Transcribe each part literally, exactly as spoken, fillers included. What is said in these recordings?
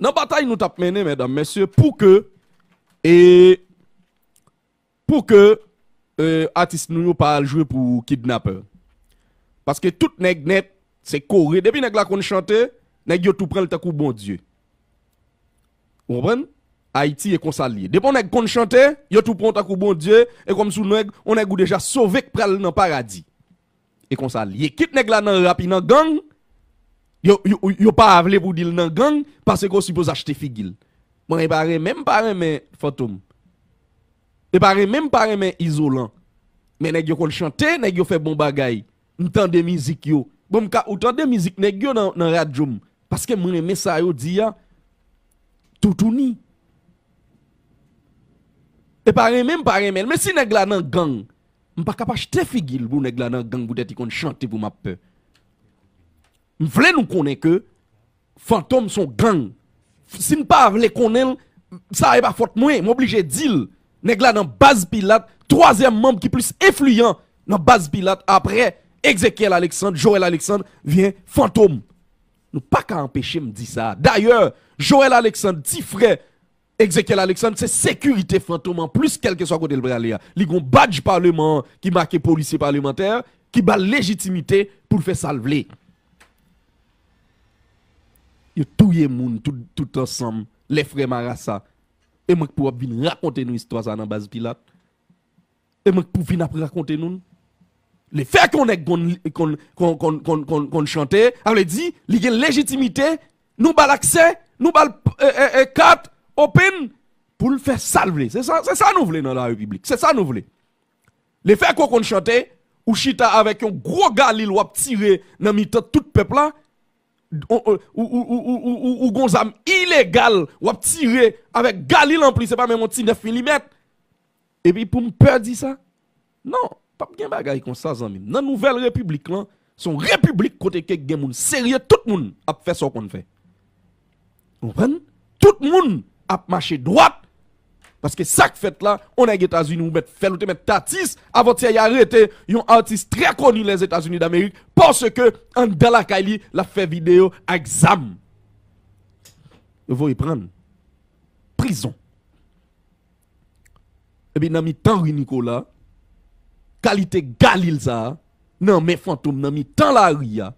Nan batay nou t ap mennen, medam, mesye, pou ke, e, pou ke, e, atis nou yo pa al jwe pou kidnapè. Paske tout nèg nèt, se kore. Depi nèg la konn chante, nèg yo tou pran l tankou Bondye. Ou konprann? Ayiti e konsa l ye. Depi yon nèg konn chante, yo tou pran w tankou Bondye, e kòmsi yon nèg, yon nèg ou deja sove k pral nan paradi. E konsa l ye. Kit nèg la nan rap, li nan gang, yo, yo, yo pa vle pou di l nan gang, paske yo sipoze achte figi l. Mwen, e pa renmen, m pa renmen Fantom. E pa renmen, m pa renmen Izolan. Men nèg yo konn chante, nèg yo fè bon bagay. M tande mizik yo. Bon, m ka, ou tande mizik nèg yo nan, nan radyo m. Paske m renmen sa yo di a. Toutouni. E pa renmen, m pa renmen l. Men si nèg la nan gang, m pa ka pa achte figi l pou nèg la nan gang poutèt li konn chante pou m ap pè. M vle nou konnen ke Fantom se yon gang. Si n pa vle konnen l, sa e pa fòt mwen, m oblije di l. Nèg la nan baz Pilat, twazyèm manm ki plis enfliyan nan baz Pilat apre Ezekiel Alexandre, Joel Alexandre, vyen Fantom. Nou pa ka anpeche m di sa. Dayè, Joel Alexandre, ti frè Ezekiel Alexandre, se sekirite Fantom an plis, kèlkeswa kote l prale a. Li gon badj paleman an ki make polisye palemantè, ki ba l lejitimite pou l fè sa l vle. Yo touye moun tout, tout ansanm, lè frè marasa. E mwen k pou ap vin rakonte nou istwa sa nan baz Pilat. E mwen k pou vin ap rakonte nou l. Lefètke yon nèg konn, konn, konn, konn, konn, konn, konn chante, sa vle di, li gen lejitimite, nou ba l aksè, nou ba l, e, e, e, kat, open, pou l fè sa l vle. Se sa, se sa nou vle nan la repiblik. Se sa nou vle. Lefètke w konn chante, ou chita avèk yon gwo galil w ap tire nan mitan tout pèp la, ou, ou, ou gon zam ilegal, w ap tire avèk galil anplis, se pa menm yon ti nèf milimèt. Epi pou m pè di sa? Non, p ap gen bagay konsa, zanmi m. Nan nouvèl repiblik lan, se yon repiblik kote ke gen moun serye, tout moun ap fè sa w konn fè. Ou konprann? Tout moun ap mache dwat. Paske sa k fèt la, yon nèg Etazini ou mèt fè l, ou te mèt t atis. Avantyè, y arete yon atis trè koni Lèzetazini Damerik paske anndan lakay li, l ap fè videyo ak zam. Yo voye pran l. Prizon. Epi nan mitan ri Nikola, kalite galil sa a, nan men Fantom, nan mitan lari a.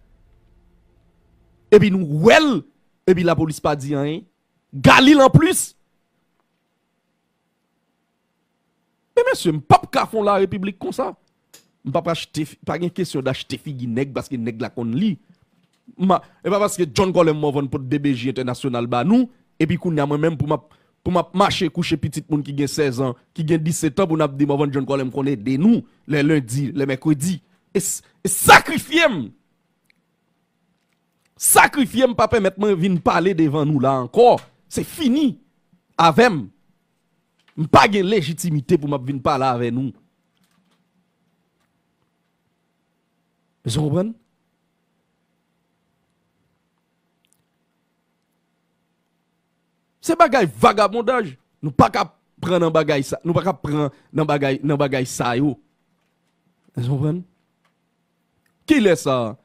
Epi nou wè l, epi lapolis pa di anyen. Galil anplis. Men mesye, m p ap ka fè yon larepiblik konsa. M p ap achte, pa gen kesyon dachte figi nèg paske nèg la konn li. M a, e pa paske John Colem Morvan pot D B J entènasyonal ba nou, epi kounye a mwen menm pou m ap, pou m ap mache kouche pitit moun ki gen sèz an, ki gen disèt an, pou n ap di Morvan John Colem konn ede nou, lè lendi, lè mèkredi. E s-, e sakrifye m! Sakrifye m pa pèmèt mwen vin pale devan nou la ankò. Se fini avè m. M pa gen lejitimite pou m ap vin pale avè nou. Èske w konprann? Se bagay vagabondaj. Nou pa ka pran nan bagay sa, nou pa ka pran nan bagay, nan bagay sa yo. Èske w konprann? Kilè sa,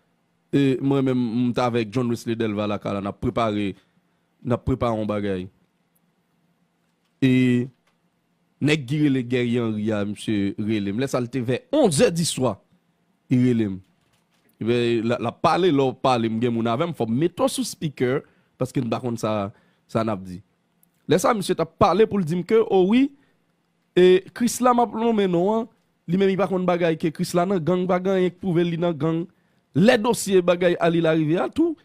e, mwen menm, m t avèk John Wesley Delva lakay la, n ap prepare, n ap prepare yon bagay. E nèg ki rele Guerrier Henry a, misye rele m. Lè sa, l te vè onz è di swa, li rele m. Ebyen, l, l ap pale, lè w pale, m gen moun avè m, fò m mete w sou speaker, paske m pa konn sa, sa n ap di. Lè sa, misye t ap pale pou l di m ke, o wi, e Krisla m ap nonmen non an, li menm li pa konn bagay ke Krisla nan gang, pa gen anyen k pwouve l li nan gang. Lè dosye bagay Ali la rive a tou,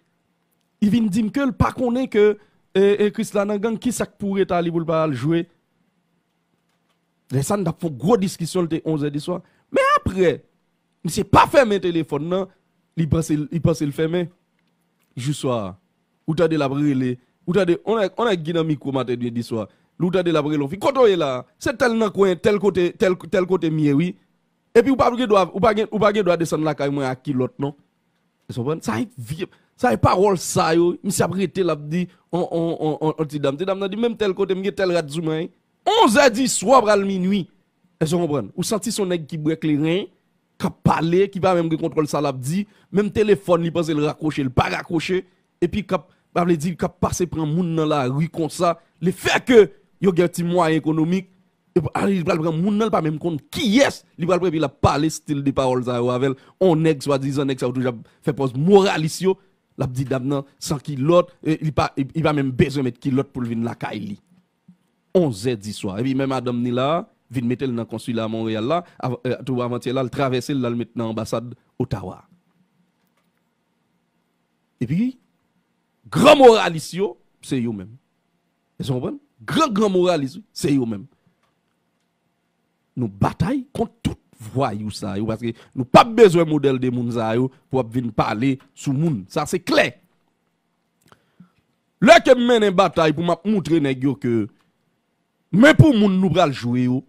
li vin di m ke l pa konnen ke, e, e Krisla nan gang, kisa k pou ret a li pou l pa al jwe. Lè sa, n t ap fè yon gwo diskisyon, l te onz è di swa. Men apre, misye pa fèmen telefòn nan, li panse, li panse l fèmen. Jou swa a, ou tande l ap rele, ou tande, on nèg, on nèg ki nan mikwo maten di swa, ou tande l ap rele yon fi, "Kote w ye la? Se tèl nan kwen, tèl kote, tèl, tèl kote m ye, wi." Epi ou pa gen dwa, ou pa gen, ou pa gen dwa desann lakay mwen ak kilòt, non. Èske w konprann? Sa e vye, sa e pawòl sa yo, misye ap rete, l ap di, on, on, on, on, on ti dam. Ti dam nan di, "Menm tèl kote, m gen tèl rad sou mwen, wi." Onz è di swa pral minui. Èske w konprann? Ou santi se yon nèg ki bwè kleren, k ap pale, ki pa menm gen kontwòl sa l ap di, menm telefòn li panse l rakwoche, l pa rakwoche, epi k ap, Sa vle di, k ap pase pran moun nan lari konsa, lefètke yo gen ti mwayen ekonomik, li pral pran moun nan, li pa menm konn kiyès li pral pran, epi l ap pale stil de pawòl sa yo avè l. On nèg, swadizan nèg sa yo toujou ap fè pòz moralis yo, l ap di dam nan san kilòt, e, li pa, li, li pa menm bezwen met kilòt pou l vin lakay li. Onzè di swa. Epi men madanm ni la, vin mete l nan konsila Monreyal la, av-, e, tou avantyè la, l travèse l, l al met nan anbasad Otawa. Epi, gran moralis yo, se yo menm. Èske w konprann? Gran, gran moralis, wi, se yo menm. Nou batay kont tout vwayou sa yo, paske nou p ap bezwen modèl de moun sa yo pou ap vin pale sou moun. Sa se klè. Lè ke m mennen batay pou m ap moutre nèg yo ke men pou moun nou pral jwe yo,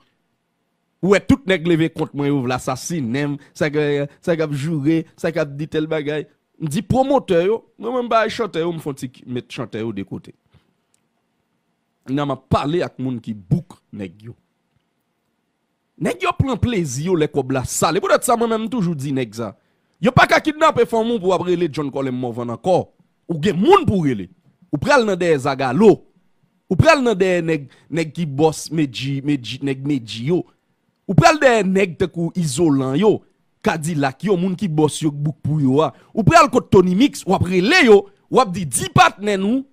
ou wè tout nèg leve kont mwen yo, vle asasinen m, sa k, sa k ap joure, sa k ap di tèl bagay. M di pwomotè yo, mwen menm bagay chantè yo, m fon ti k-, met chantè yo de kote. Nan m ap pale ak moun ki book nèg yo. Nèg yo pran plezi yo lè kòb la sale. Poutèt sa, mwen menm, m toujou di nèg sa. Yo pa ka kidnape fanm ou pou w ap rele John Colem Morvan ankò. Ou gen moun pou w rele. Ou pral nan dèyè zagalo. Ou pral nan dèyè nèg, nèg ki bòs Medji, Medji, nèg Medji yo. Ou pral dèyè nèg tankou Izolan yo, Kadilak yo, moun ki bòs yo k book pou yo a. Ou pral kot Tony Mix, w ap rele yo, w ap di, di patnè nou,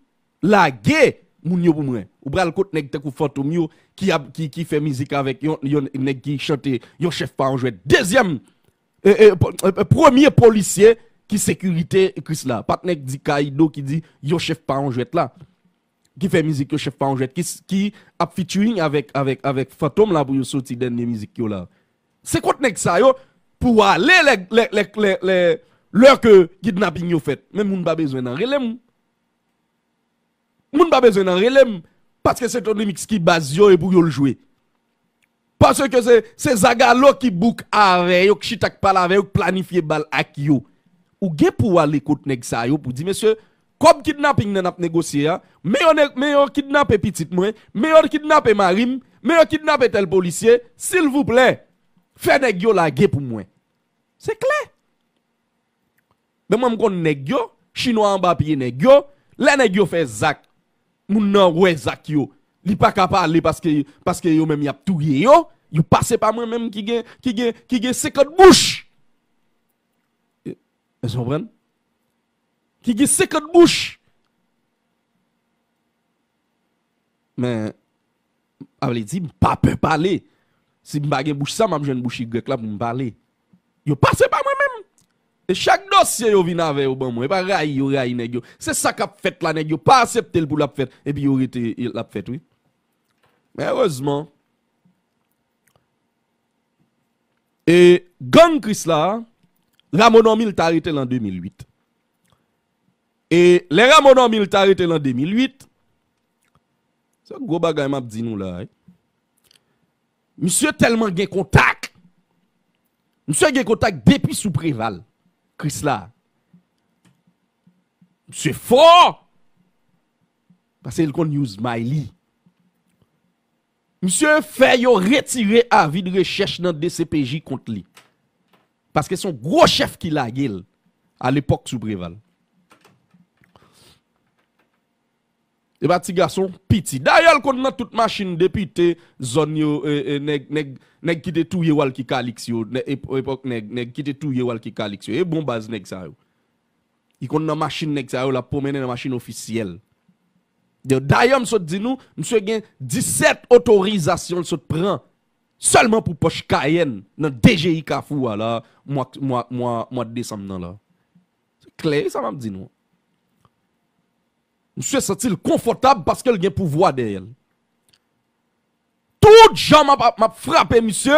lage moun yo pou mwen. Ou pral kot nèg tankou Fantom yo, ki ap, ki, ki fè mizik avèk yon, yon nèg ki chante, yon chèf pa yon jwèt. Dezyèm, e, e, p-, e, premye polisye ki sekirite Krisla. Patnè k di Kaido ki di, yon chèf pa yon jwèt la. Ki fè mizik yon chèf pa yon jwèt, ki, ki ap featuring avèk, avèk, avèk Fantom la pou yo soti dènye mizik yo la. Se kot nèg sa yo pou w ale lè, lè, lè, lè, lè, lè ke kidnaping yo fèt. Men moun pa bezwen nan rele m. Moun pa bezwen nan rele m. Paske se Tony Mix ki baz yo e pou yo l jwe. Paske se, se zagalo ki book avè yo, k chita k pale avè yo, k planifye bal ak yo. Ou gen pou w ale kot nèg sa yo pou di, mesye, kòb kidnaping nan n ap negosye a, men yo ne-, men yo kidnape pitit mwen, men yo kidnape mari m, men yo kidnape tèl polisye, silvouplè, fè nèg yo lage pou mwen. Se klè. Men mwen m konn nèg yo, chinwa anba pye nèg yo, lè nèg yo fè zak, moun nan wè zak yo, li pa ka pale paske, paske yo menm y ap touye yo, yo pase pa mwen menm ki gen, ki gen, ki gen senkant bouch. E, èske w konprann? Ki gen senkant bouch. Men, sa vle di, m pa pè pale. Si m pa gen bouch sa, m ap jwenn bouch igrèk la pou m pale. Yo pase pa mwen menm. E chak dosye yo vin avè yo ban mwen. E pa rayi yo rayi nèg yo. Se sa k ap fèt la, nèg yo pa aksepte l pou l ap fèt. Epi yo rete, l ap fèt, wi. Men erezman, e gang Krisla, Rameau Normil t arete l an de mil uit. E lè Rameau Normil t arete l an de mil uit, se gwo bagay m ap di nou la, wi. Misye tèlman gen kontak. Misye gen kontak depi sou Preval. Krisla. Misye fò. Paske l konn use may li. Misye fè yo retire avi de rechèch nan D C P J kont li. Paske se yon gwo chèf ki lage l alepòk sou Preval. E pa ti gason piti. Dayè, l konn nan tout machin depite, zòn yo, e, e, nèg, nèg, nèg ki te touye Walky Calix yo, nè-, ep-, epòk nèg, nèg ki te touye Walky Calix yo. E bon baz nèg sa yo. Li konn nan machin nèg sa yo, l ap pwomennen nan machin ofisyèl. Dayè, m sot di nou, misye gen disèt otorizasyon l sot pran sèlman pou pòch Kayèn nan D G I Kafou a la, mwa, mwa, mwa, mwa desanm nan la. Se klè, sa m ap di nou. Misye santi l konfòtab paske l gen pouvwa dèyè l. Tout jan m ap, m ap frape misye,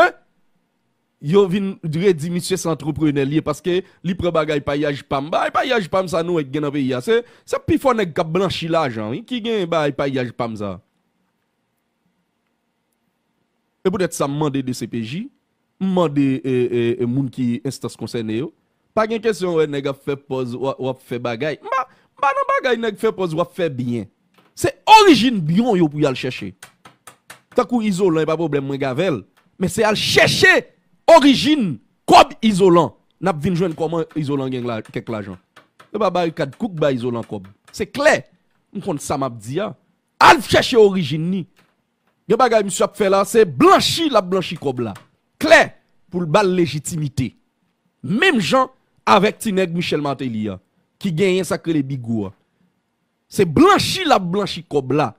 yo vin redi misye se antreprenè l ye paske li pran bagay payaj pa m. Bagay payaj pa m sa nou wè k gen nan peyi a. Se, se pifò nèg k ap blanchi lajan, wi, ki gen bagay payaj pa m sa. E poutèt sa, m mande D C P J, m mande, e, e, e, moun ki enstans konsène yo. Pa gen kesyon wè nèg ap fè pòz, w ap, w ap fè bagay. M pa, m pa nan bagay nèg fè pòz, w ap fè byen. Se orijin byen yo pou y al chèche. Tankou Izolan, e pa pwoblèm mwen gen avè l. Men se al chèche orijin kòb Izolan. N ap vin jwenn kòman Izolan gen la, kèk lajan. E pa barikad kouk bay Izolan kòb. Se klè. M konn sa m ap di a. Al chèche orijin li. Gen bagay misye ap fè la, se blanchi l ap blanchi kòb la. Klè, pou l ba l lejitimite. Menm jan avèk ti nèg Michel Martelly a, ki genyen sa k rele bigo a. Se blanchi l ap blanchi kòb la.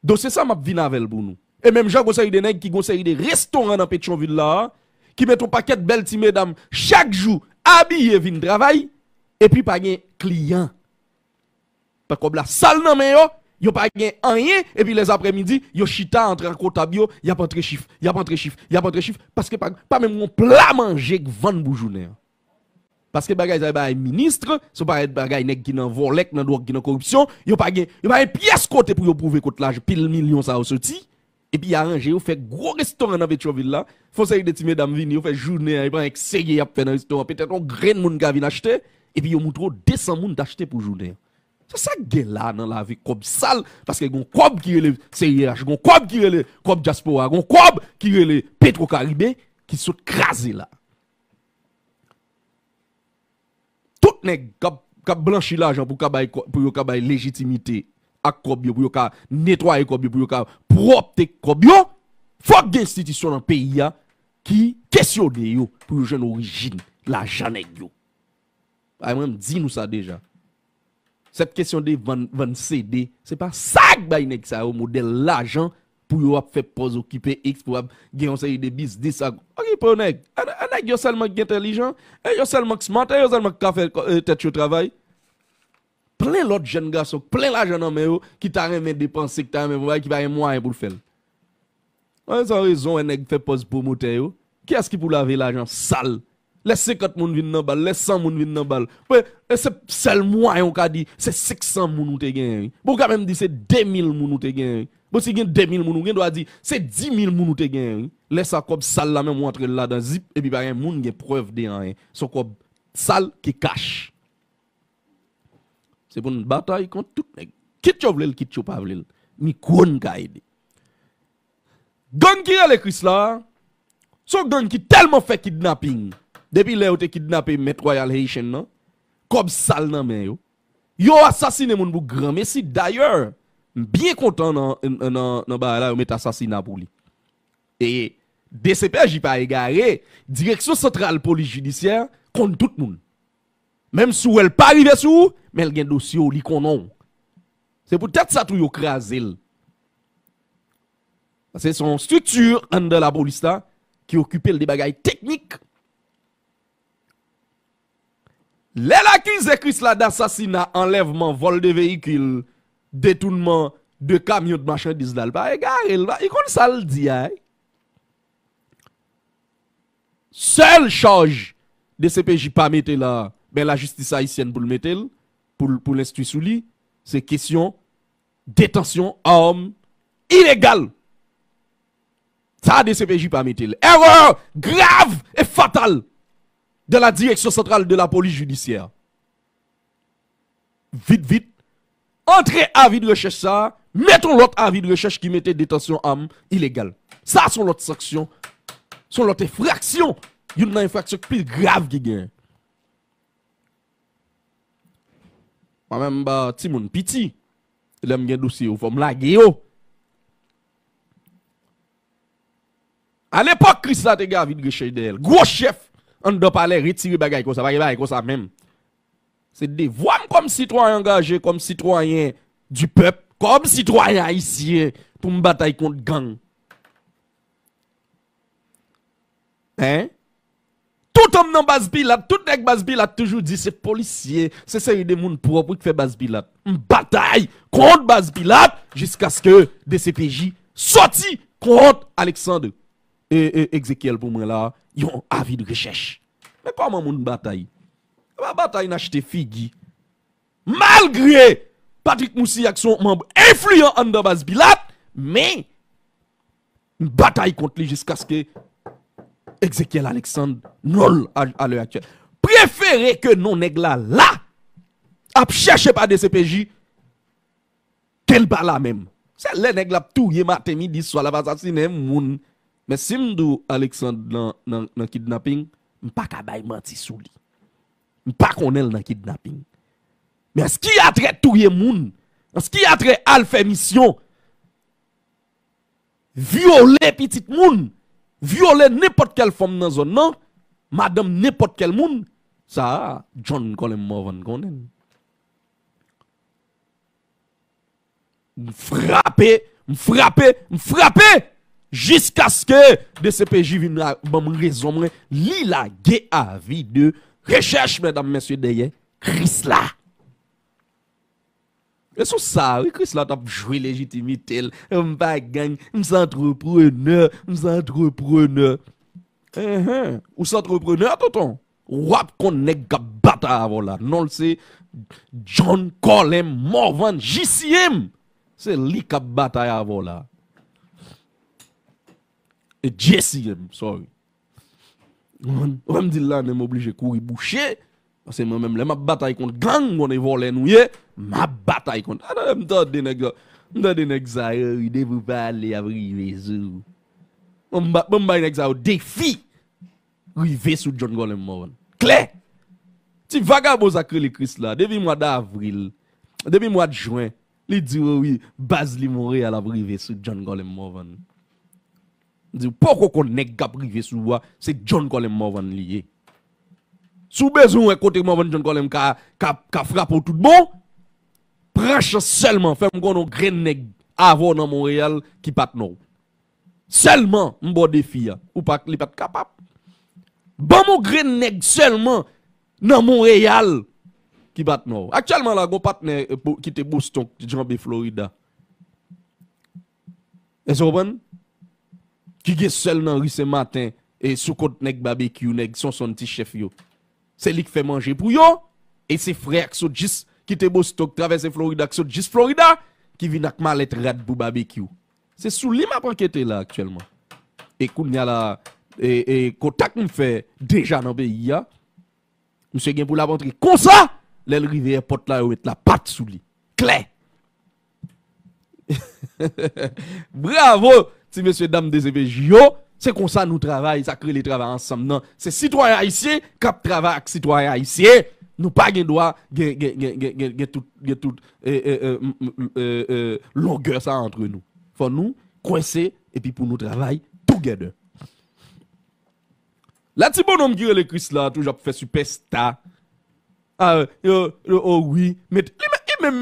Dosye sa m ap vin avè l pou nou. E menm jan gon seri de nèg ki gon seri de restoran nan Petyonvil la a, ki met yon pakèt bèl ti medam chak jou abiye vin travay, epi pa gen kliyan. Tan kòb la sal nan men yo, yo pa gen anyen, epi lèzaprèmidi, yo chita antre an kotab yo, y ap antre chif, y ap antre chif, y ap antre chif, paske pa, pa menm yon pla manje k vann pou jounen an. Paske bagay sa yo bagay minis, se pa bagay nèg ki nan vòlè, ki nan dwòg, ki nan koripsyon, yo pa gen, yo pa gen pyès kote pou yo pwouve kot laj, pil milyon sa yo soti. Epi y aranje yo fè gwo restoran nan Petyonvil la. Fè yon seri de ti medam vini, yo fè jounen an, e pa anyen k serye y ap fè nan restoran. Petèt yon grenn moun ka vin achte, epi yo moutre w de san moun t achte pou jounen an. Se sa k gen la nan lavi kòb sal, paske gon kòb ki rele C I H, gon kòb ki rele kòb dyaspora, gon kòb ki rele Petro Caribe, ki sot kraze la. Tout nèg k ap, k ap blanchi lajan pou ka bay kò-, pou yo ka bay lejitimite ak kòb yo, pou yo ka netwaye kòb yo, pou yo ka pwòpte kòb yo, fòk gen enstitisyon nan peyi a ki kesyone yo pou yo jwenn orijin lajan nèg yo. Ay, mwen, m di nou sa deja. Cette question de vann, vann C D, se pa sa k bay nèg sa yo modèl lajan pou yo ap fè pòz okipe X, pou ap gen yon seri de biznis ak, okipe yo nèg. A, a nèg yo sèlman k entèlijan, e yo sèlman k smart, e yo sèlman k ka fè kò-, e, tèt yo travay. Plen lòt jèn gason, plen lajan nan men yo, ki ta renmen depanse, ki ta renmen fè bagay, ki pa gen mwayen pou l fè l. An rezon, rezon, wè nèg fè pòz pwomotè yo. Kiyès ki pou lave lajan sal? Lè senkant moun vin nan bal, lè san moun vin nan bal. Bon, e se sèl mwayen ou ka di, se senk san moun ou te genyen, wi. Bon, ou ka menm di se de mil moun ou te genyen, wi. Bon, si gen de mil moun, ou gen dwa di, se di mil moun ou te genyen, wi. Lè sa, kòb sal la menm, ou antre l ladan zip, epi pa gen moun gen prèv de anyen. Se yon kòb sal ki kach. Se pou n batay kont tout nèg. Kit yo vle l, kit yo pa vle l. Mikwo n ka ede. Gang ki rele Krisla a, se yon gang ki tèlman fè kidnaping. Depi lè yo te kidnape Mèt Royal Haitian nan, kòb sal nan men yo. Yo asasinen moun pou granmesi. Dayè, m byen kontan nan, nan, nan bagay la, yo met asasina pou li. E D C P J pa egare, Direksyon Santral Polis Jidisyè konn tout moun. Menm si w wè l pa rive sou ou, men l gen dosye w, li konnen w. Se poutèt sa tou yo kraze l. Paske se yon estrikti anndan lapolis la ki okipe l de bagay teknik. Lè l akize Krisla dasasina, anlèvman, vòl de veyikil, detounman de kamyon de machandiz la, l pa egare, l pa, li konn sa l di a, wi. Sèl chaj D C P J pa mete la, men lajistis ayisyèn pou l mete l, pou l, pou l enstwi sou li, se kesyon detansyon arm ilegal. Sa D C P J pa mete l. Erreur grave et fatale de la Direction Centrale de la Police Judiciaire. Vit, vit, antre avi de rechèch sa a, met yon lòt avi de rechèch ki mete detansyon arm ilegal. Sa se yon lòt sanksyon, se yon lòt enfraksyon. Youn nan enfraksyon ki pi grav ki genyen. Mwen menm, m pa timoun piti. Lè m gen dosye yo, fò m lage yo. Alepòk, Krisla te gen avi de rechèch dèyè l. Gwo chèf anndan palè retire bagay konsa, pa gen bagay konsa menm. Se devwa m kòm sitwayen angaje, kòm sitwayen di pèp, kòm sitwayen ayisyen, pou m batay kont gang. Hein? Toutan m nan baz Pilat, tout nèg baz Pilat toujou di se polisye, se seri de moun pwòp wi k fè baz Pilat. M batay kont baz Pilat jiskaske D C P J sòti kont Alexandre e, e Ezekiel pou mwen la, yon avi de rechèch. Men kòman moun batay? Se pa batay n achte figi. Malgre Patrick Moussilhac se yon manm enfliyan anndan baz Pilat, men m batay kont li jiskaske Ezekiel Alexandre, non l a, a lè aktyèl. Prefere ke non nèg la la ap chèche pa D C P J ke l pa la menm. Se lè nèg la ap touye maten, midi, swa, l ap asasinen moun. Men si m di w Alexandre nan, nan, nan kidnaping, m pa ka bay manti sou li. M pa konnen l nan kidnaping. Men an se ki a trè touye moun, an se ki a trè al fè misyon, vyole pitit moun, vyole nenpòt kèl fanm nan zòn nan, madanm nenpòt kèl moun, sa a, John Colem Morvan konnen l. M frape, m frape, m frape! Jiskaske D C P J vin ban m rezon mwen, li lage avi de rechèch, medam, mesye, dèyè Krisla. E sou sa, wi, Krisla t ap jwe lejitimite l. M pa gang, m se antreprenè, m se antreprenè. Enhen, ou se antreprenè, tonton? W ap konn nèg k ap batay avè w la. Non l se John Colem Morvan, J C M. Se li k ap batay avè w la. E J C M, sorry. Ou wè m di l la, men m oblije kouri bouche. Paske mwen menm, lè m ap batay kont gang, m konnen vòlè nou ye, m ap batay kont. A, m tande nèg yo, m tande nèg sa yo, wi, depi w pale, y ap rive sou ou. Bon, m ba- bon, m bay nèg sa yo defi. Rive sou John Colem Morvan. Klè! Ti vagabon sa k rele Krisla, depi mwa davril, depi mwa jen, li di w wi, baz li Monreyal ap rive sou John Colem Morvan. Di w poko konn nèg k ap rive sou ou a, se John Colem Morvan li ye. Si w bezwen wè kote Morvan John Colem ka, ka, ka frape w tout bon, pran chans sèlman, fè m konnen yon grenn nèg avè w nan Monreyal ki pa t nò w. Sèlman, m ba w defi a. Ou pa, li pa t kapab. Ban m yon grenn nèg sèlman nan Monreyal ki pa t nò w. Aktyèlman la, gon patnè, eh, Bo- ki te Boston, ki janbe Florida. Èske w konprann? Ki gen sèl nan ri Sen Maten, e sou kont nèg Babekyou, nèg Sonsonn ti chèf yo. Se li k fè manje pou yo, e se frè a k sot jis, ki te Boston, k travèse Florida, k sot jis Florida, ki vin ak malèt rad pou Babekyou. Se sou li m ap ankete la aktyèlman. E kounye a la, e, e kontak m fè deja nan peyi a, misye gen pou l ap antre konsa, lè l rive èpòt la, yo met lapat sou li. Klè! Bravo, ti mesye dam D C P J yo. Se konsa nou travay, sa k rele travay ansanm nan. Se sitwayen ayisyen k ap travay ak sitwayen ayisyen. Nou pa gen dwa gen, gen, gen, gen, gen, gen tout, gen tout, e, e, e, m- m- m- e, e, longè sa antre nou. Fò nou kwense epi pou nou travay together. La ti bonòm ki rele Krisla toujou ap fè sipèsta. A, yo, yo, o wi, met, li, men- li menm,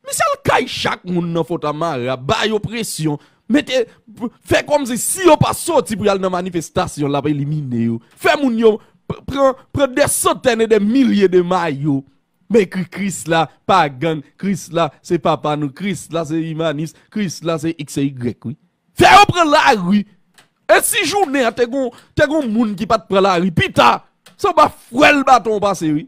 misye al kay chak moun nan Fontamara, ba yo presyon, mete, fè kòmsi si yo pa soti pou y al nan manifestasyon, l ap elimine yo. Fè moun yo p- pran, pran dè santèn e dè milye de mayo. Men ekri Krisla pa gang, Krisla se papa nou, Krisla se imanis, Krisla se X e Y, wi. Fè yo pran lari. E si jounen an te gon, te gon moun ki pa t pran lari, pita, se anba fwèl baton w pase, wi.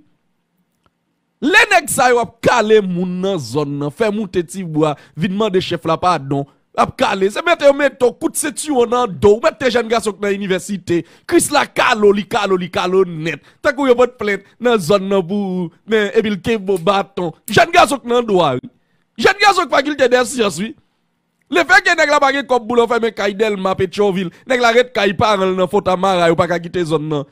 Lè nèg sa yo ap kale moun nan zòn nan, fè moute ti bwa, vin mande chèf la padon, ap kale, se mete yo mete w kout sentiwon nan do w, mete jèn gason k nan inivèsite, Krisla kale w, li kale w, li kale w nèt. Tankou yo pot plent nan zòn nan pou ou, men epi l kenbe w baton. Jèn gason k nan dwa, wi. Jèn gason k fakilte dè syans, wi. Lefètke nèg la pa gen kòb pou l anfèmen kay Dèlma, Petyonvil, nèg la ret kay paran l nan Fontamara, yo pa ka kite zòn nan.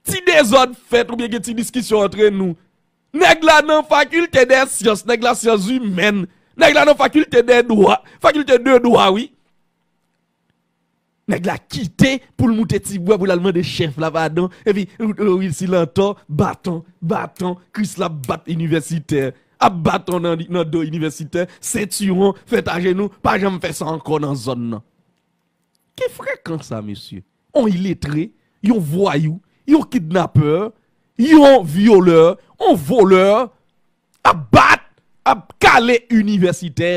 Ti dezòd fèt oubyen gen ti diskisyon antre nou. Nèg la nan fakilte dè syans, nèg la syans imèn, nèg la nan fakilte dè dwa, fakilte de dwa, wi. Nèg la kite pou l moute ti bwa pou l al mande chèf la padon. Epi, wi, si l antò, baton, baton, Krisla ap bat inivèsitè. Ap baton nan, nan do inivèsitè, sentiwon, fèt ajenou, pa janm fè sa ankò nan zòn nan. Ki frekan sa, mesye? On iletre, yon vwayou, yon kidnapè, yon vyolè, on volè, ap bat, ap kale inivèsitè.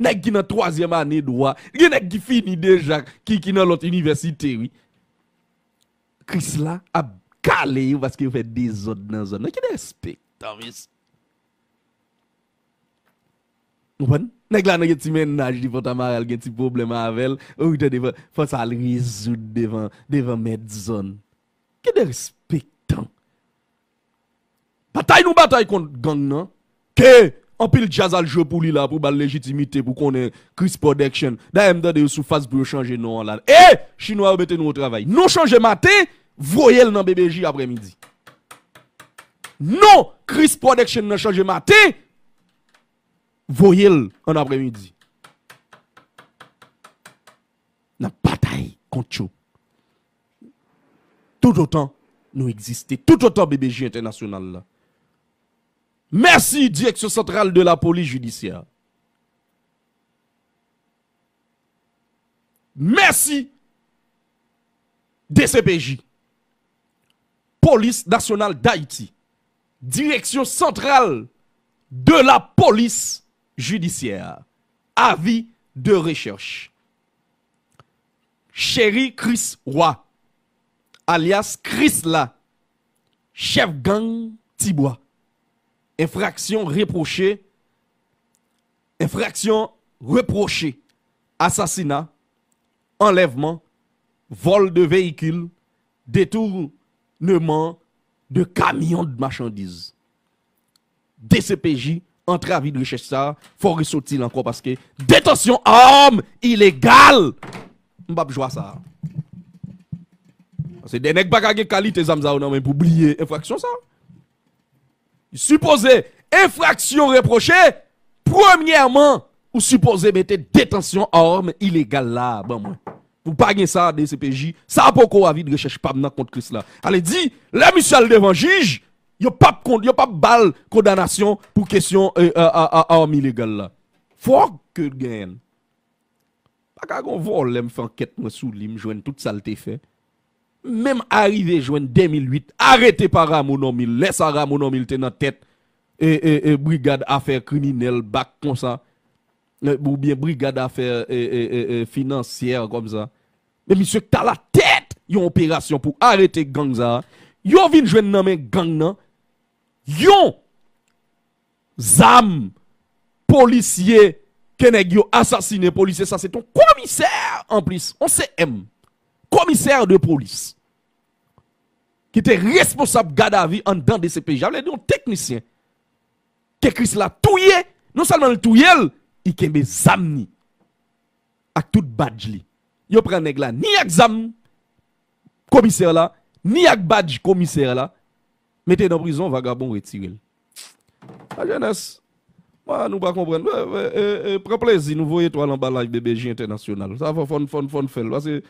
Nèg ki nan twazyèm ane dwa, gen nèg ki fini deja, ki, ki nan lòt inivèsite, wi. Krisla ap kale yo paske yo fè dezòd nan zòn nan. Ki derespektan, mesye. Ou konprann? Nèg la nan gen ti mennaj li, Fontamara, l gen ti pwoblèm avè l. Ou tande fò, fò sa al rezoud devan, devan mèt zòn. Ki derespektan. Batay nou batay kont gang nan. Ke anpil djaz al jwe pou li la, pou ba l lejitimite, pou konnen Chris Production. Dayè, m tande yo sou faz pou yo chanje non an la. E! Chinwa yo mete nou o travay. Nou chanje maten, voye l nan B B J aprèmidi. non Chris Production nan chanje maten, voye l an aprèmidi. N ap batay kont yo. Toutotan nou egziste, toutotan B B J entènasyonal la. Mèsi Direksyon Santral de la Polis Jidisyè. Mèsi D C P J, Polis Nasyonal Dayiti, Direksyon Santral de la Polis Jidisyè. Avi de rechèch. Cheri Chris Roy, alyas Krisla, chèf gang Tibwa. Enfraksyon repwoche, enfraksyon repwoche, asasina, anlèvman, vòl de veyikil, detournement de camion de marchandises. D C P J antre avi de rechèch sa, fò resoti l ankò paske detansyon a arm ilegal. M p ap jwe a sa. Paske de nèg pa ka gen kalite zam sa yo nan men pou bliye enfraksyon sa. Sipoze enfraksyon repwoche, premyèman, ou sipoze mete detansyon a arm ilegal la ban mwen. Ou pa gen sa, D C P J, sa poko avi de rechèch pa m nan kont Krisla. Ale di, lè misye al devan jij, yo p ap kon-, yo p ap ba l kondanasyon pou kesyon, e, a, a, a, arm ilegal la. Fòk ke l genyen l. Pa ka gon vòlè m fè ankèt mwen sou li, m jwenn tout sa l te fè. Menm arive jwenn de mil uit, arete pa Rameau Normil, lè sa Rameau Normil te nan tèt, e, e, e, brigad afè kriminèl, bak konsa, e, oubyen brigad afè, e, e, e, e, finansyè kòmsa. Men misye k t alatèt yon operasyon pou arete gang sa a, yo vin jwenn nan men gang nan, yon zam, polisye, ke nèg yo asasinen, polisye sa se t on komisè anplis, on C M, komisè de polis, ki te responsab gadavi anndan D C P J, sa vle di yon teknisyen, ke Krisla touye, non sèlman l touye l, li kenbe zam ni ak tout badj li. Yo pran nèg la ni ak zam komisè la, ni ak badj komisè la, mete nan prizon, vagabon retire l. Lajenès, mwen, nou pa konprann. E, e, e, pran plezi, nou voye etwal anba live B B J entènasyonal. Sa fò, fò n, fò n, fò n fè l, paske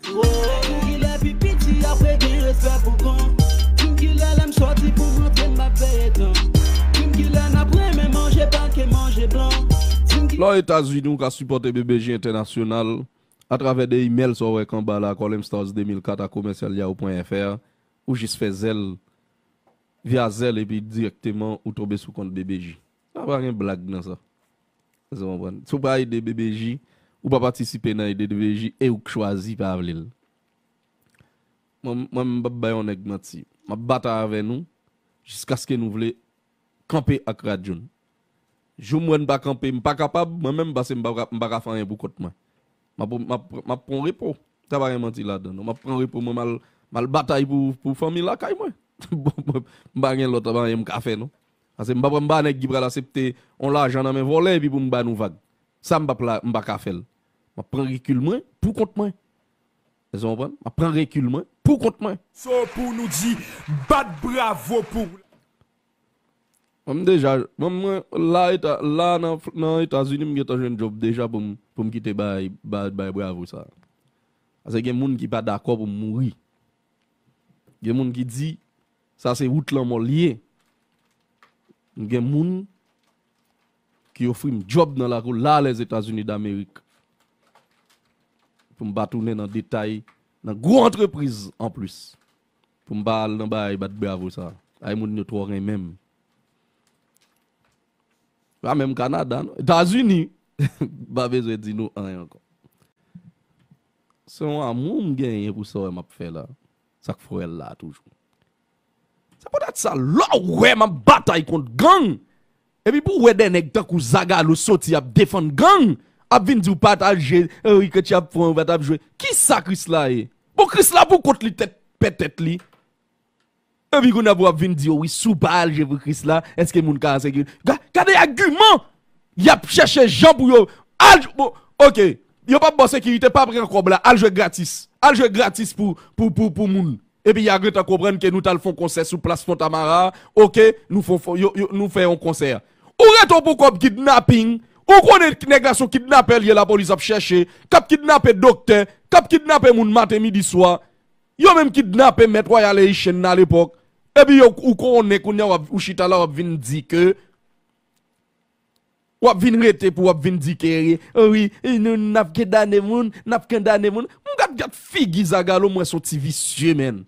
Di m kilè pi piti, apre gen respè pou gran. Di m kilè lè m sòti pou m rantre m ap veye tan. Di m kilè n ap renmen manje pake manje blan. Di m ki- Lè w Etazini, ou ka sipòte B B J entènasyonal atravè de imèl sa w wè k anba la, Colem Stars de mil kat a commercial yahoo point F R, ou jis fè Zelle, via Zelle, epi dirèkteman ou tonbe sou kont B B J. Sa pa gen blag nan sa. Èske w konprann? Si w pa ede B B J, ou pa patisipe nan ede B B J e ou k chwazi pa vle l. Mwen, mwen, m p ap bay yon nèg manti. M ap batay avè nou jiskaske nou vle kanpe ak radyo n. Jou m wè n pa kanpe, m pa kapab, mwen menm, paske m pa ka, m pa ka fè anyen pou kont mwen. M ap, m ap, m ap pran repo. Sa pa gen manti ladan, non. M ap pran repo mwen, m al, m al batay pou, pou fanmi lakay mwen. Bon, mwen, m pa gen lòt anyen m ka fè, non. Paske m pa pran, m pa nèg ki pral aksepte yon lajan nan men vòlè epi pou m ba nou vag. Sa m p ap la, m pa ka fè l. M ap pran rekil mwen pou kont mwen. Èske w konprann? M ap pran rekil mwen pou kont mwen. So pou nou di, bat bravo pou. Mwen m deja, mwen, mwen, la, eta, la nan, nan Etazini, m gentan jwenn djòb deja pou m, pou m kite bay, bay, bay bravo sa. Paske gen moun ki pa dakò pou m mouri. Gen moun ki di, sa se wout lanmò l ye. Gen moun ki ofri m djòb nan lakou la, Lèzetazini Damerik. Pou m pa tounen nan detay, nan gwo antrepriz anplis. Pou m pa al nan bagay bat bravo sa. Ay moun yo twò renmen m. Pa menm Kanada, non. Etazini, m pa bezwen di nou anyen ankò. Se yon amou m genyen pou sa w wè m ap fè la. Sa k fè w wè l la toujou. Se poutèt sa, lè w wè m ap batay kont gang, epi pou w wè de nèg tankou Zagalo soti ap defann gang, ap vin di w pa t al jwe, Henri Ketty ap fè w, pa t ap jwe. Kisa Krisla ye? Bon, Krisla pou kont li tèt pètèt li. Epi kounye a pou w ap vin di yo, wi, si w pa al jwe pou Krisla, èske moun ka ensekirite? Ga-, gade agiman! Y ap chèche jan pou yo al, bon, oke, yo p ap ba w sekirite, pa pran kòb la, al jwe gratis. Al jwe gratis pou, pou, pou, pou moun. Epi y a gentan konprann ke nou t al fè yon konsè sou plas Fontamara. Oke, nou fè, fè- yo, yo, nou fè yon konsè. Ou rete w pou kòb kidnaping. Ou konnen nèg la se yon kidnapè l ye, lapolis ap chèche, k ap kidnape doktè, k ap kidnape moun maten, midi, swa. Yo menm kidnape mèt Royal Haitian nan lepòk. Epi yo, ou konnen kounye a w ap, ou chita la w ap vin di ke W ap vin rete pou w ap vin di ke, o wi, nou, n ap kondane moun, n ap kondane moun. M gad, gad figi Zagalo, m wè se yon ti visye, menn.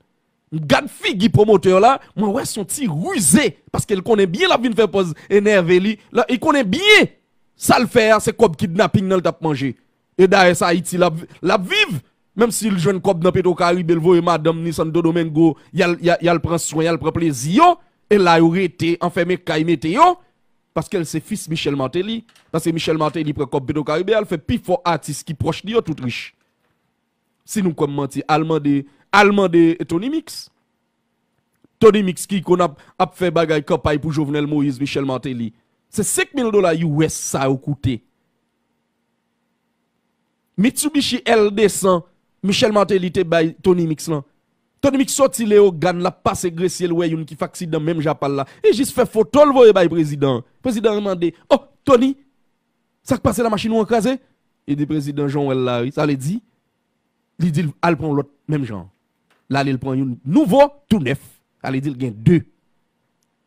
M gad figi pwomotè la, mwen wè se yon ti rize, paske l konnen byen l ap vin fè pòz enève li. La, li konnen byen sa l fè a, se kòb kidnaping nan l t ap manje. E dayè, se Ayiti l ap, l ap viv. Menm si l jwenn kòb nan Petro Caribe, l voye madanm ni Santo Domingo, y al, y al, y al pran swen, y al pran plezi yo, e la yo rete, anfèmen kay mete yo. Paske l se fis Michel Martelly. Paske Michel Martelly pran kòb Petro Caribe a, l fè pi fò atis ki pwòch li yo tout rich. Si nou kwè m manti, al mande, al mande Tony Mix. Tony Mix ki konn ap, ap fè bagay kanpay pou Jovenel Moïse, Michel Martelly. Se senk mil dola U S sa yo koute. Mitsubishi L de san, Michel Martelly te bay Tony Mix lan. Tony Mix soti Leyogàn, l ap pase Gresye, l wè youn ki fè aksidan menm jan pa l la. Li jis fè foto l voye bay prezidan an. Prezidan an mande, "O, Tony, sa k pase la, machin ou an kraze?" Li di, "Prezidan, jan w wè l la, wi." Sa vle di, li di l al pran yon lòt menm jan. L ale l pran youn nouvo, tou nèf. Sa vle di l gen de.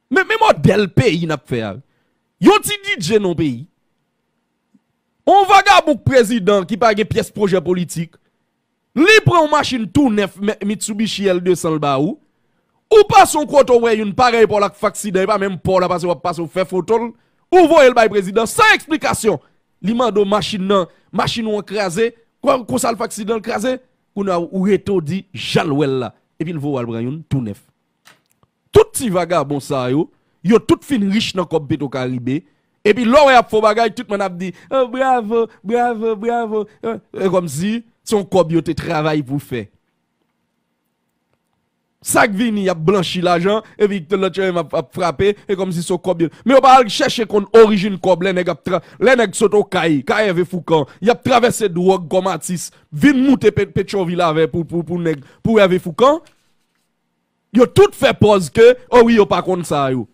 Men, men modèl peyi n ap fè a. Yon ti D J nan peyi. On vagabon k prezidan ki pa gen pyès pwojè politik. Li pran yon machin tou nèf, mè- Mitsubishi L de san l ba ou. Ou pase yon kote w wè youn parèy pa w la k fè aksidan, e pa menm pa w la pase w ap pase w fè foto l. Ou voye l bay prezidan san eksplikasyon. Li mande w machin nan, machin ou an kraze, kwa- konsa l fè aksidan l kraze. Kounye a ou rete w di jan l wè l la. Epi l voye w al pran youn tou nèf. Tout ti vagabon sa yo, yo tout fin rich nan kòb Petro Caribe. Epi lè w wè y ap fè yon bagay, tout moun ap di, "O, bravo, bravo, bravo." E, e kòmsi se yon kòb yo te travay pou fè. Sa k vini, y ap blanchi lajan, epi lòt yo menm ap, ap frape, e kòmsi se yon kòb yo. Men yo pa al chèche konn orijin kòb lè nèg ap tra-, lè nèg sot Okay, kay Hervé Fourcand, y ap travèse dwòg kòm atis, vin moute Pe-, Petyonvil avè pou, pou, pou nèg, pou Hervé Fourcand. Yo tout fè pòz ke, o wi, yo pa konn sa yo.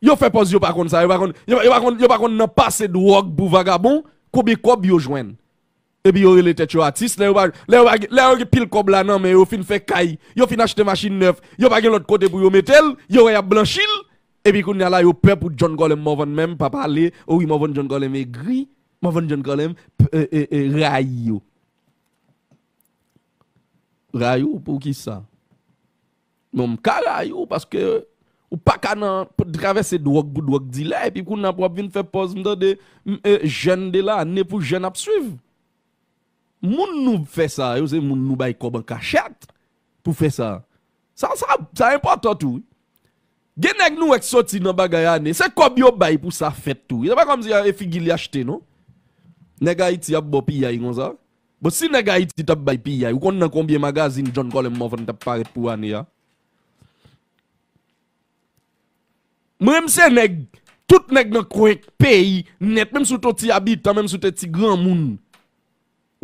Yo fè pòz yo pa konn sa, yo pa konn, yo, yo pa konn, yo pa konn nan pase dwòg pou vagabon, konbyen kòb yo jwenn. Epi yo rele tèt yo atis, lè yo pa, lè yo pa, lè yo gen pil kòb la nan men yo, fin fè kay, yo fin achte machin nèf, yo pa gen lòt kote pou yo mete l, yo wè y ap blanchi l, epi kounye a la yo pè pou John Colem Morvan menm pa pale, o wi, Morvan John Colem egri, Morvan John Colem, p-, e, e, e, rayi yo. Rayi w pou kisa? Bon, m ka rayi w paske ou pa ka nan p-, travèse dwòg pou dwòg dilè, epi kounye a pou w ap vin fè pòz, m tande, m, e, jèn de lane pou jèn ap swiv. Moun nou fè sa yo, se moun nou bay kòb an kachèt pou fè sa. Sa, sa, sa enpòtan tou, wi. Gen nèg nou wè k soti nan bagay ane, se kòb yo bay pou sa fèt tou. Se pa kòmsi e figi li achte, non. Nèg Ayiti ap ba w piyay konsa. Bon, si nèg Ayiti t ap bay piyay, ou konn nan konbyen magazin John Colem Morvan t ap parèt pou ane a? Mwen, m se nèg, tout nèg nan kwen peyi nèt, menm si w te yon ti abitan, menm si w te ti granmoun.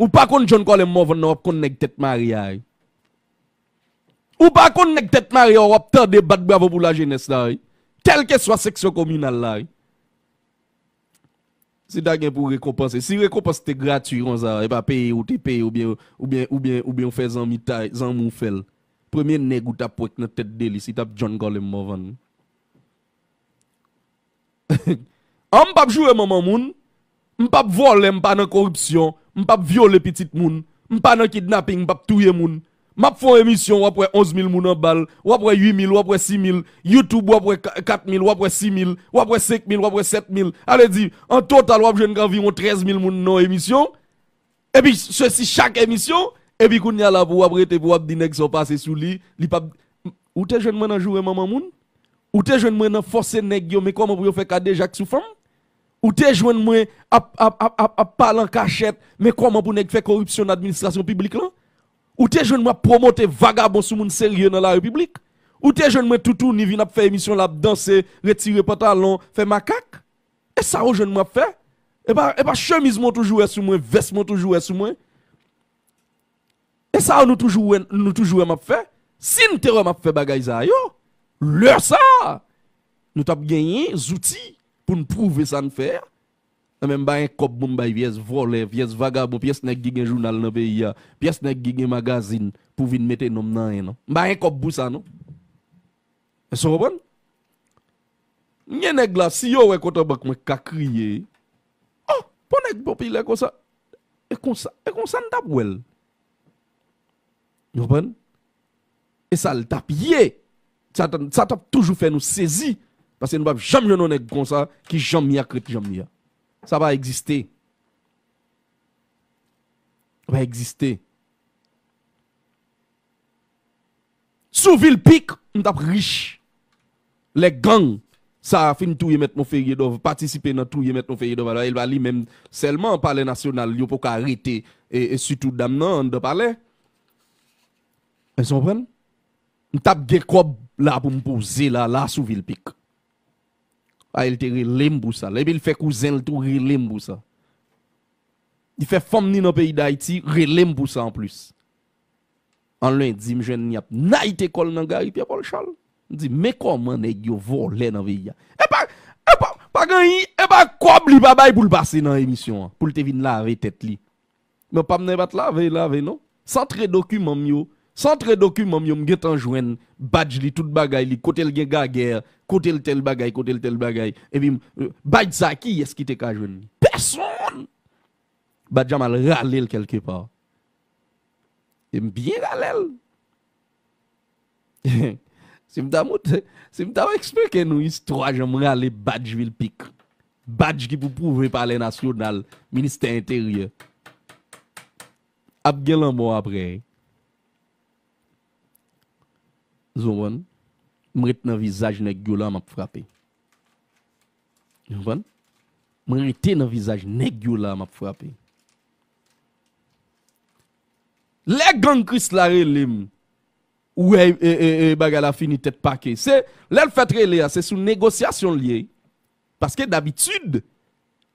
Ou pa konn John Colem Morvan nan, w ap konn nèg tèt mare a, wi. Ou pa konn nèg tèt mare a, w ap tande bat bravo pou lajenès la, wi. Kèlkeswa seksyon kominal la, wi. Si ta gen pou rekonpanse, si rekonpans te gratui konsa, e pa peye ou te peye oubyen, oubyen, oubyen, oubyen ou fè zanmitay, zanmi w fè l. Premye nèg ou t ap wè k nan tèt de lis, li t ap John Colem Morvan. An, m p ap joure manman moun, m p ap vòlè, m pa nan koripsyon, m p ap vyole pitit moun, m pa nan kidnaping, m p ap touye moun. M ap fè yon emisyon, w ap wè onz mil moun anba l, w ap wè uit mil, w ap wè sis mil, YouTube, w ap wè ka-, kat mil, w ap wè sis mil, w ap wè senk mil, w ap wè sèt mil. Sa vle di, an total, w ap jwenn anviwon trèz mil moun nan yon emisyon. Epi, se si chak emisyon, epi kounye a la pou w ap rete, pou w ap di nèg sa w pase sou li, li p ap, ou te jwenn mwen nan joure manman moun? Ou te jwenn mwen nan fòse nèg yo, men kòman pou yo fè kadejak sou fanm? Ou te jwenn mwen ap, ap, ap, ap, ap pale an kachèt, men kòman pou nèg fè koripsyon nan administrasyon piblik lan? Ou te jwenn mwen ap pwomote vagabon sou moun serye nan larepiblik? Ou te jwenn mwen toutouni vin ap fè emisyon l ap danse, retire pantalon, fè makak? E sa ou jwenn mwen ap fè? E pa, e pa chemiz mwen w toujou wè sou mwen, vès mwen w toujou wè sou mwen? E sa nou toujou wè, nou toujou wè m ap fè? Si n te wè m ap fè bagay sa yo, lè sa a, nou t ap genyen zouti pou n pwouve sa n fè a. Nan men m bay kòb pou m bay pyès vòlè, pyès vagabon, pyès nèg ki gen jounal nan peyi a, pyès nèg ki gen magazin pou vin mete non m nan anyen non. M bay kòb pou sa non. Èske w konprann? M gen nèg la, si yo wè kontan bank mwen ka kriye. Oh, pou nèg popilè konsa. E konsa, e konsa n t ap wè l. Ou konprann? E sa l t ap ye. Sa t, sa t ap toujou fè nou sezi. Paske nou p ap janm jwenn yon nèg konsa ki janm ye ak ret janm ye a. Sa pa egziste. Sa pa egziste. Sou Vil Pik, m t ap rich. Lè gang sa a fin touye Mèt Monferrier Dorval, patisipe nan touye Mèt Monferrier Dorval, e pa li menm sèlman, Palè Nasyonal, yo poko arete, e, e sitou dam nan anndan palè. Èske w konprann? M t ap gen kòb la pou m poze la, la sou Vil Pik. A, li te rele m pou sa. Epi l fè kouzen l tou rele m pou sa. Li fè fanm ni nan peyi Dayiti rele m pou sa anplis. An lendi, m jwenn li ap nayite kò l nan Gary Pierre Paul Charles. M di, men kòman nèg yo vòlè nan peyi a. E pa, e pa, pa gen anyen, e pa kòb li pa bay pou l pase nan emisyon an, pou l te vin lave tèt li. Men pa m nan e pa t lave, lave non. Santre dokiman m yo, santre dokiman m yo, m gentan jwenn badj li, tout bagay li, kote l gen gagè, kote l tèl bagay, kote l tèl bagay. Epi, badj sa, kiyès ki te ka jwenn li? Pèsonn! Badj la m al rale l kèlkepa. E m byen rale l. Si m ta montre, si m ta eksplike nou istwa jan m rale badj Vil Pik. Badj ki pou pwouve Palè Nasyonal, Ministè Enteryè. Ap gen lanmò apre. Ou konprann? M ret nan vizaj nèg yo la, m ap frape. Ou konprann? Mwen rete nan vizaj nèg yo la, m ap frape. Lè gang Krisla rele m, ou wè, e, e, e, bagay la fini tèt pake. Se, lè l fèt rele a, se sou negosyasyon l ye. Paske dabitid,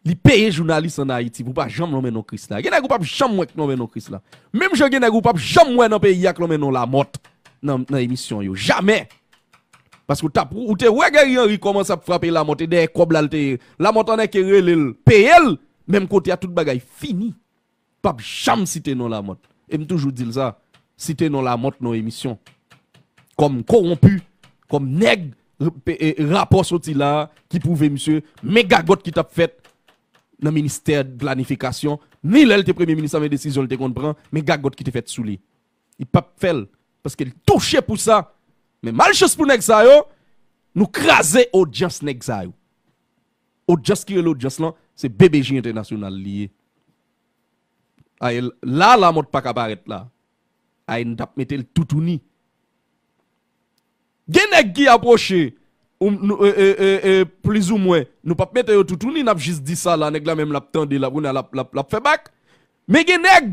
li peye jounalis ann Ayiti pou pa janm lonmen non Krisla. Gen nèg ou p ap janm wè k lonmen non Krisla. Menm jan gen nèg ou p ap janm wè nan peyi a k lonmen non Lamòt nan, nan emisyon yo. Jamè! Paske w t ap, ou te wè Guerrier Henry kòmanse ap frape Lamòt e dèyè kòb la l te ye. Lamòt annik rele l, peye l, menm kote a tout bagay fini. P ap janm site non Lamòt. E m toujou di l sa, site non Lamòt nan emisyon. Kòm kowonpi, kòm nèg, e, e, rapò soti la a ki pwouve misye, men gagòt ki t ap fèt nan ministè planifikasyon, ni lè l te premye minis la, men desizyon l te konn pran, men gagòt ki te fèt sou li. Li p ap fè l, paske l touche pou sa. Men malchans pou nèg sa yo, nou kraze odyans nèg sa yo. Odyans ki rele odyans lan, se B B J Entènasyonal li ye. Ay, la, Lamòt pa ka parèt la. Ay, n t ap mete l toutouni. Gen nèg ki apwoche, ou, nou, e, e, e, e, plizoumwen, nou p ap mete yo toutouni, n ap jis di sa la, nèg la menm l ap tande, l ap, kounye a, l ap, l ap, l ap fè bak. Men gen nèg,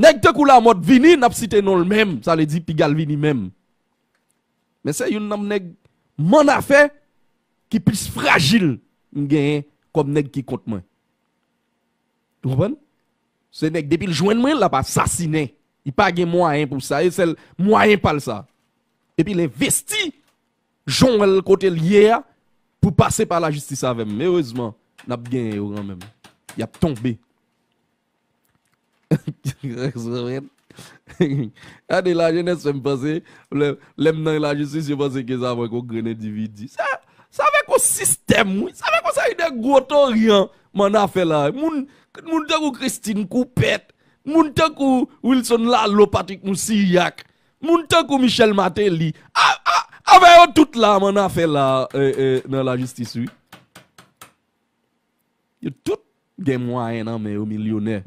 nèg tankou Lamòt vini, n ap site non l menm, sa vle di piga l vini menm. Men se youn nan nèg mannafè ki plis frajil m genyen kòm nèg ki kont mwen. Ou konprann? Se nèg depi l jwenn mwen, l ap asasinen. Li pa gen mwayen pou sa. E sèl mwayen pa l sa. Epi l envesti jan w wè l kote l ye a pou pase pa lajistis avè m. Erezman, n ap genyen yo kanmenm. Y ap tonbe. Gade lajenès fè m panse, lè, lè m nan lajistis, yo panse ke sa mwen k on grenn endividi. Sa, sa avèk on sistèm, wi. Sa avèk on seri de gwo tori an, mannafè la. Moun, moun tankou Christine Coupet, moun tankou Wilson Lalo, Patrick Moussillac, moun tankou Michel Martelly. A, a, avè yo tout la, mannafè la, e, e, nan lajistis, wi. Yo tout gen mwayen nan men yo, milyonè.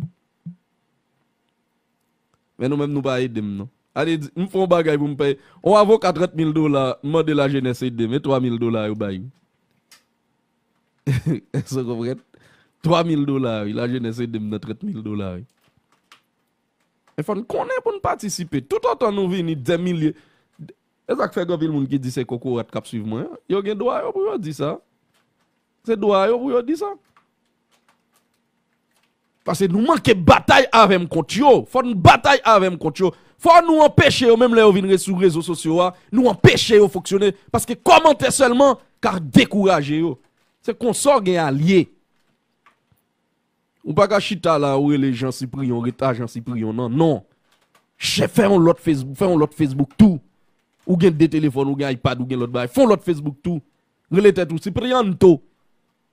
Men nou menm nou pa ede m non. Ale di, m fè yon bagay pou m peye. Yon avoka trant mil dola, m mande lajenès ede m, e twa mil dola yo bay. Èske w konprann? Twa mil dola, wi, lajenès ede m nan trant mil dola, wi. E fò n konnen pou n patisipe. Toutotan nou vini dè milye, e sa k fè gen anpil moun ki di se kokorat k ap swiv mwen an. Yo gen dwa yo pou yo di sa. Se dwa yo pou yo di sa. Paske nou manke batay avè m kont yo. Fò n batay avè m kont yo. Fò nou anpeche yo, menm lè yo vin re- sou rezo sosyo a, nou anpeche yo fonksyone. Paske kòmantè sèlman ka dekouraje yo. Se konsa w gen alye. Ou pa ka chita la, ou rele Jean Cyprion, ret a Jean Cyprion nan. Non. Chè, fè yon lòt Facebook, fè yon lòt Facebook tou. Ou gen de telefòn, ou gen iPad, ou gen lòt bagay. Fè yon lòt Facebook tou. Rele tèt ou Cyprianto.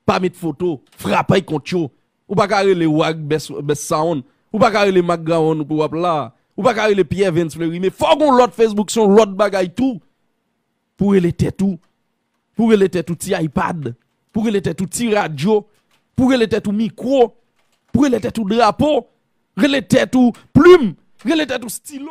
Pa met foto. Frapay kont yo. Ou pa ka rele Wag Best, Best Sound. Ou pa ka rele Mac Gawon pou w ap la. Ou pa ka rele Pierre Vens Fleury. Men fò w gen yon lòt Facebook, se yon lòt bagay tou. Pou rele tèt ou. Pou rele tèt ou ti iPad. Pou rele tèt ou ti radyo. Pou rele tèt ou mikwo. Pou rele tèt ou drapo. Rele tèt ou plim. Rele tèt ou stilo.